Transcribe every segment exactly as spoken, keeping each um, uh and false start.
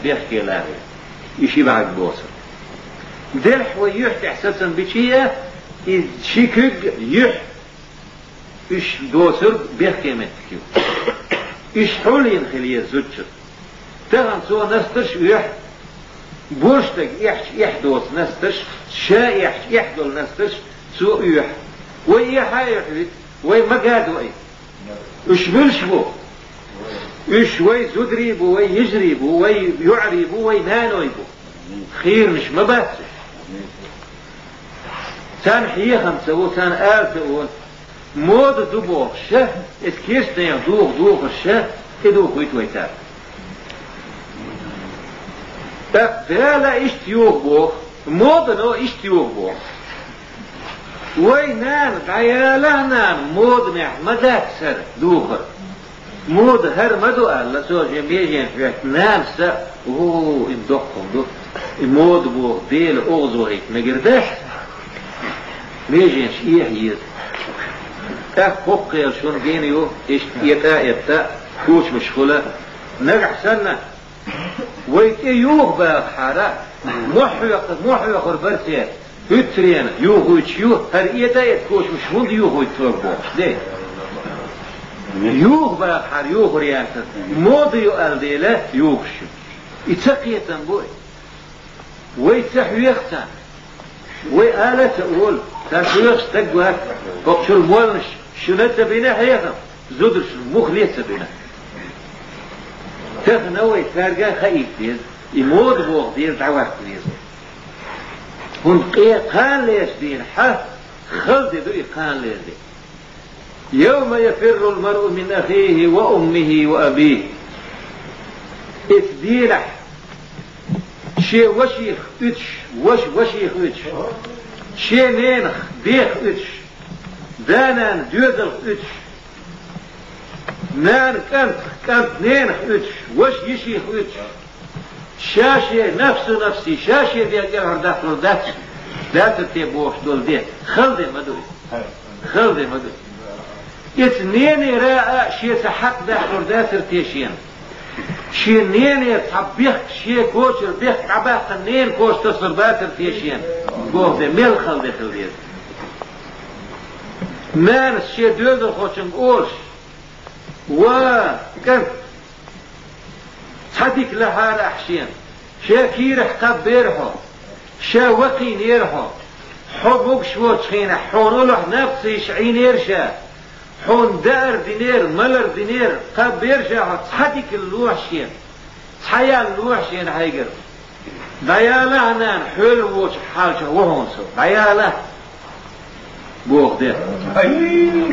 бехке лаьрра. И ши бӀарг боцург. Делхьа вай юьхь тӀехь сацам бичи а, и ши куьг, юьхь, уьш доцург бехке меттиг ю. Уьш хьулйина хила еза зудчуьра. Тахан цо настарш оьхь, боьрша стаг эхь-, эхь доцу настарш, ша эхь-, эхь долу настарш цо оьхь. Вай эхь а оьхь вита, вай ма гадо и. Уьш муьлш бу? Уьш вай зударий бу, вай йижарий бу, вай йоӀарий бу, вай наной бу. Хийранаш ма бац уьш. Царна хьехам ца ву, царна ала ца ву. Мода ду бохуш, эс керстанех духу духуш, тӀедухуьйту вай царна. ТӀаккха Дала иштта юха боху, модано иштта юха боху. Вай нана, дӀаяла нана, моданехь ма дац хӀара духар. Мода хӀара ма ду аьлла, цо шен меженаш вехта, нанас а, ву, и доккхун ду, и мода боху, Дела оьгӀаз вахийта мегар дац, меженаш эхь еза. ТӀаккха хӀокху кхел шуна гена ю, иштта этӀа а этта, кучамаш хуьла, нагахь санна, вай тӀе юха бахахьара, мохь хьоькхур, мохь хьоькхур бара те, хӀуьттарена юхуьйтуш ю, хӀара этӀа а этта кучамаш хӀунда юхуьйту цо бохуш, де? Юха бахахьара юхур яцара, мода ю аьлла дела, юхуш ю. И ца кхетам бу и. Вай ца хьоьху царна. Вай ала а ца олу, царна хьоьхуш стаг вац, хӀокху чуьра молланаш шуна а ца бина хьехам, зударшна муххале а ца бина. Тахана вай цаьрга а хаийта деза, и мода боху дела дӀаваккха веза. ХӀунда къе-, кханалерчу дийнахь хала де ду и кханалера де. «Йовма яфиррул маръу мин ахихи ва уммихи ва абихи». Эцу дийнахь шен ваших уьтуш, ваша ваших уьтуш, шен ненах дех уьтуш, да-нана доьзалх уьтуш, нана кӀантах, кӀант ненах уьтуш, ваша йиших уьтуш, ша-шен нафсу нафси, ша-шен ден тӀехьара даккхалур дац, дацар те бохуш долу де, хала де ма ду иза. Хала де ма ду. Эцу ненера а шен цхьа хьакъ даккхалур дацар те шена? Шен ненера цхьа бехк, шен кочара бехк дӀабаьккхина ненан коч тасалур дацар те шена? Боху де, мел хала де хила деза. Нанас шен доьзалхочуьнга олуш: «Ва, кӀант, цхьа дика лахьара ахь шена. Ша кийрахь кхаьббера хьо, ша вакхийнера хьо. Хьо могуш воцучу хенахь хьуна уллохь наб ца йиш Ӏийнера ша. Хьуна даар динера, малар динера, кхаьббера ша хьо, цхьа дика лохьа шена, цхьа ял лохьа шена хьайгара. ДӀаяла, нана, хьоьлла воцуш хьалча ву хьуна со. ДӀаяла», — боху де.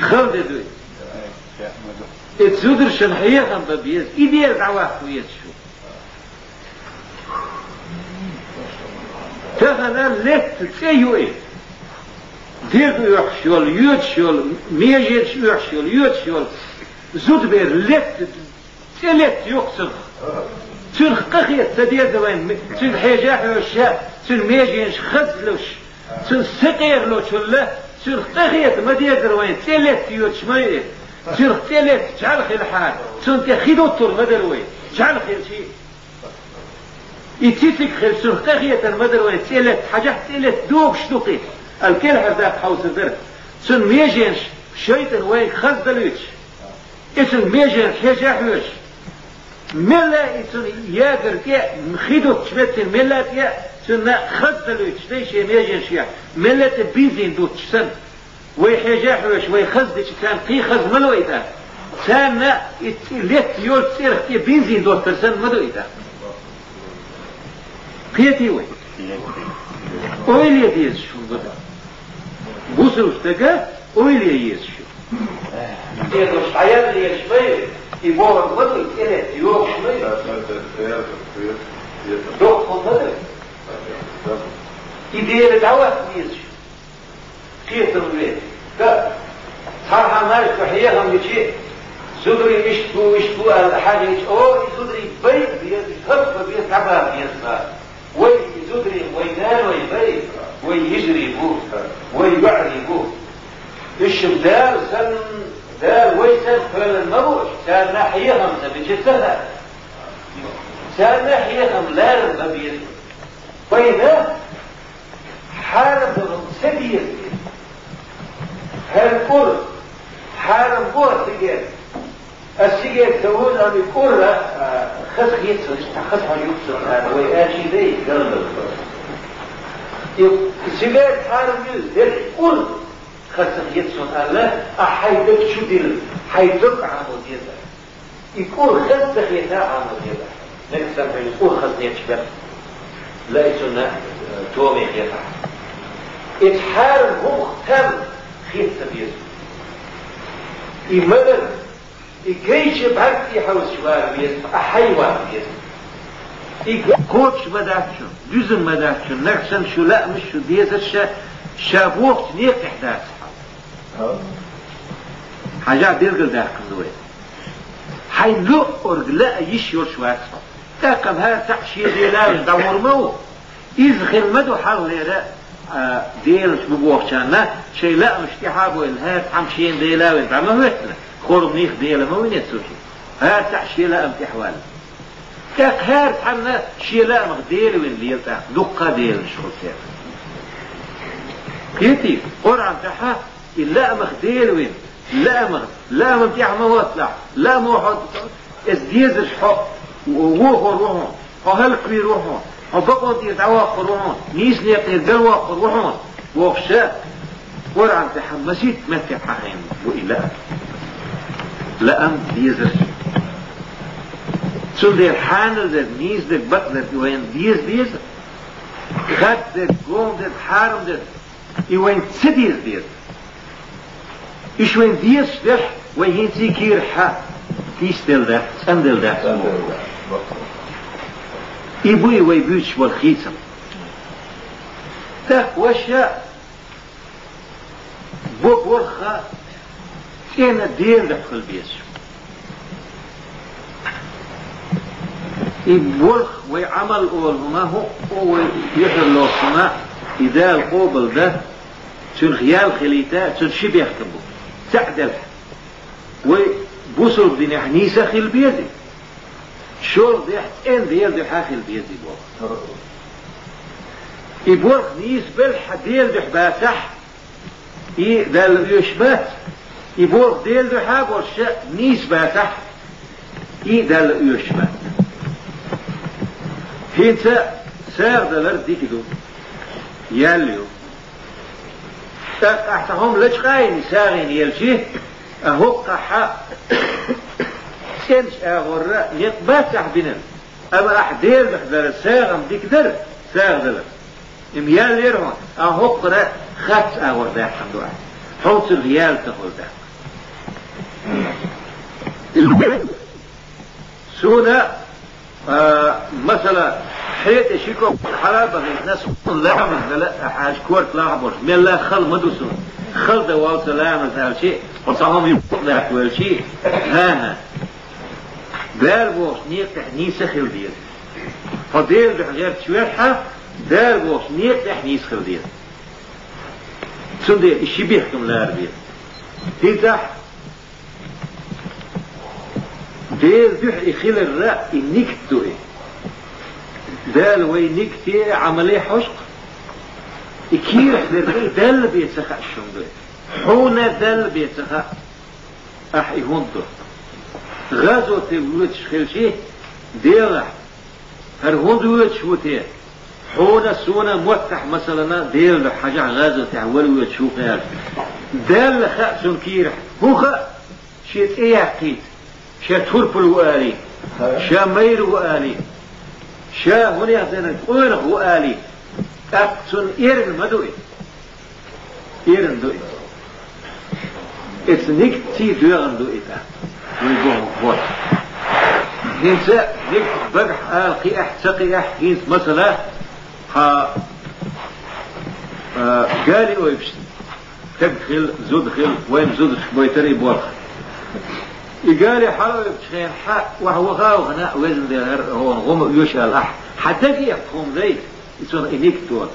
Хала де ду иза. И зударшна хьехам бан беза, и дела дӀаваккха веза шу. Тахана летта цӀе ю и. ДегӀ оьхуш йолу, йоьдуш йолу, меженаш оьхуш йолу, йоьдуш йолу зудабер летта цӀе летта ю-кх цунах. Цуьнах къахета ца деза вайн, цуьнга хьежа а хьоьжуш, цуьнан меженаш хазлуш, цуьнан са къералучул а, цуьнах къахета ма дезара вайн, цӀе летта йоьдуш ма ю и. Цуьнах цӀе летта чӀаьла хилахьара, цунна тӀе хи дуттур ма дара вай, чӀаьла хилчий. И цициг хилча, цуьнах къахетар ма дара вайн, цӀе летта, хьажахь, цӀе летта догуш ду-кх и, аьлла, кӀелхьардаккха хьовсур дара. Цуьнан меженаш шайтӀана вайга хаза далуьйтуш, и цуьнан меженаш хьежа а хьоьжуш, мелла а и цунна ягар тӀе а, хи дуттучу меттина мелла а тӀе а цуьнан хаза далуьйтуш дай шен меженашкахь, мелла а тӀе бензин дуттуш санна. Вай хьежа а хьоьжуш, вай хаза дича, царна кхин хаза ма ло и тӀаккха. Царна и цӀе летта йолчу цӀерах тӀе бензин доттар санна ма ду и тӀаккха. Кхетий вай? Ойла е дезаш хӀума ду. Бусалба стага ойла е езаш ю. Кхеташ дӀаяла езаш ма ю, и бохург ма ду, и цӀе летта йогуш ма ю. Доккха хӀума ма ду. И дела дӀаваккха везаш ю. Кхетам бе. Ка, цхьа хьан маьждиг хьехам бичи, зударий иштта бу, иштта бу аьлла хьажийча, о, и зударий байа беза, хӀаллак беза, дӀабала беза. Вай и зударий, вай наной бай, вай йижарий бу, вай йоӀарий бу. Уьш-м Дала санна, Дала вай санна кхоьллина ма бу уьш, царна хьехам ца бича ца хаьа. Царна хьехам ларам бан беза. Вайна хьарам бан ца беза. ХӀара кӀур хьарам бу цига. Ас цига ца вуна, ами кӀур, а, хаза хеташ, хаза хьожа юкъ ца хана, вай ачи дай, галдал. И цига хьарам ю, дер кӀур хаза хеташ аьлла, а хьай даг чу дилла, хьай дог Ӏамо деза. И кӀур хаза ца хета Ӏамо деза. Нагахь санна хьуна кӀур хаза нечбер. Ла и цунна, э, томе хета. Эцу хьарам хӀух там хета ца беза. И малар, и гайча бӀарг тӀе хьовсаш вара веза, а хьай вара веза. И г-, кхочуш ма дац шун, дуьззина ма дац шун, нагахь санна шу лаамаш, шу дезарш ша бохучу некъехь дац хьо. Хьажа, билгалдаьккхина ду вай. Хьайн луъург лаа йиш йолуш вац хьо. ТӀаккха хӀара цхьаъ шен дела а вина дӀавур ма ву. Иза хилла ма ду хьалхалера, а, делаш бу бохучарна, шайн лаамаш тӀаьхьа а бовлла, хӀара цхьамма шена дела а вина дӀа ма хӀоьттина, хӀорамнех дела ма вина цо шен. ХӀара цхьаъ шен лаам тӀаьхьаваьлла. ТӀаккха хӀара цхьанна шен лаамах дела вина лела тӀаккха, дуккха а деланаш хуьлу церан. Кхетий, Къуръан тӀехь и лаамах дела вина, лаамах, лааман тӀехь ма хӀотталахь, лаамо хьо, иза дезарш хьо, вохор ву хьуна, хьо хӀаллаквийр ву хьуна, хьо бакъонан тӀера дӀавоккхур ву хьуна, нийса некъера галвоккхур ву хьуна, бохуш, Къуръан тӀехь масийтта меттехь хьахийна бу и лаам. Лаам дезарш. Цундела хьанал дерг, нийса дерг, бакъ дерг вайна деза деза. Хатта дерг, гӀолла дерг, хьарам дерг, и вайна ца деза деза. Уьш вайна дезаш делахь, вай хӀинца а кийрахь нисделла дац, цӀанделла дац. И бу и вай буьйцуш болу хийцам. ТӀаккха ваша бо борхха цӀена Делан дуьхьа хила безаш. И болх вай Ӏамал олу хӀума, хӀуъа вай юьхьарло хӀума, и Дала къобалдан, цуьнах ял хилийта, цуьнан ши бехкам бу. Цхьаъ делахь, вай бусалба динехь нийса хила беза и. ШолгӀа дехь цӀена Делан дуьхьа хила беза и болх. И болх нийса белахь, Делан дуьхьа бацахь, и Далла оьшуш бац. И болх Делан дуьхьа а болуш нийса бацахь, и Далла оьшуш бац. ХӀинца сагӀа далар дика ду, ял ю. ТӀаккха ахь цхьа хӀума лачкъа а йина, сагӀина елчи, а хӀокхахь цӀеначу агӀорра некъ бац ахь бинарг. Амма ахь Делан дуьхьа дара сагӀам дика дара, сагӀа дала. Има ял яра хьуна, а хӀокхара харц агӀор даьккхина ду ахь. Хьо цунах ял ца хуьлу тӀаккха. Суна, а, масала, хье тӀе ши кӀоп хьала а бахийтина, суна лаамаш дала а хьаьжа, корта лахьа болуш, мелла а хала ма ду суна. Хала дан воллу сан лаамаш аьлчи, хьо цхьа хӀума юкъа лаьтта велчи, хӀан-хӀа. Дала бохучу некъа тӀехь нийса хила деза. Хьо Делан дуьхьа гӀерташ велахь, Дала бохучу некъа тӀехь нийса хила деза. Цундела и ши бехкам лара беза. ХӀинцахь Делан дуьхьа и хиларра, и нигат ду и. Дала вай нигате а, Ӏамале а хьожу-кх. И кийрахь дерг Далла бен ца хаа шуна ду и. Хьуна Далла бен ца хаа. Ахь и хӀунда до? ГӀазоте воьдуш хилчи, Делахь, хӀара хӀунда воьдуш ву те? Хьуна, суна моттахь, масалана, Делан дуьхьа хьажахь, гӀазотехь вара воьдуш ву-кх аьлла. Далла хаьа цунна кийрахь. ХӀун хаьа? Шен цӀе яккхийта, ша турпал ву алий, ша майра ву алий, ша хӀунех дерг къонах ву алий, тӀаккха цунна эрна ма ду и. Эрна ду и. Эца нигатций доьгӀна ду и тӀаккха. Вай боху хӀора. ХӀинца нигат багахь ала кхиахь, ца кхиахь, хӀинца масала, хьан, а, гали ойбуш, стаг хила, зуда хила, вайн зудаш гойтара и болх. И гали хьала ойбучу хенахь, хьан, ваха ваха а вахана, везан Дела, хӀара хьуна гӀума оьшу аьлла ахь, хьан дагех тхуна дай, и цунах и нигат вон.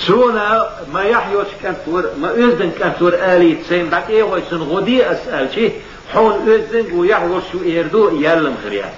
Суна ма яхь йоцу кӀант вара, ма оьзданг кӀант вара алийта сайна дӀатӀегӀой цунна гӀо де ас аьлчи, Хьуна оьздангалла яхь луш ю эр ду, яллам хир яц.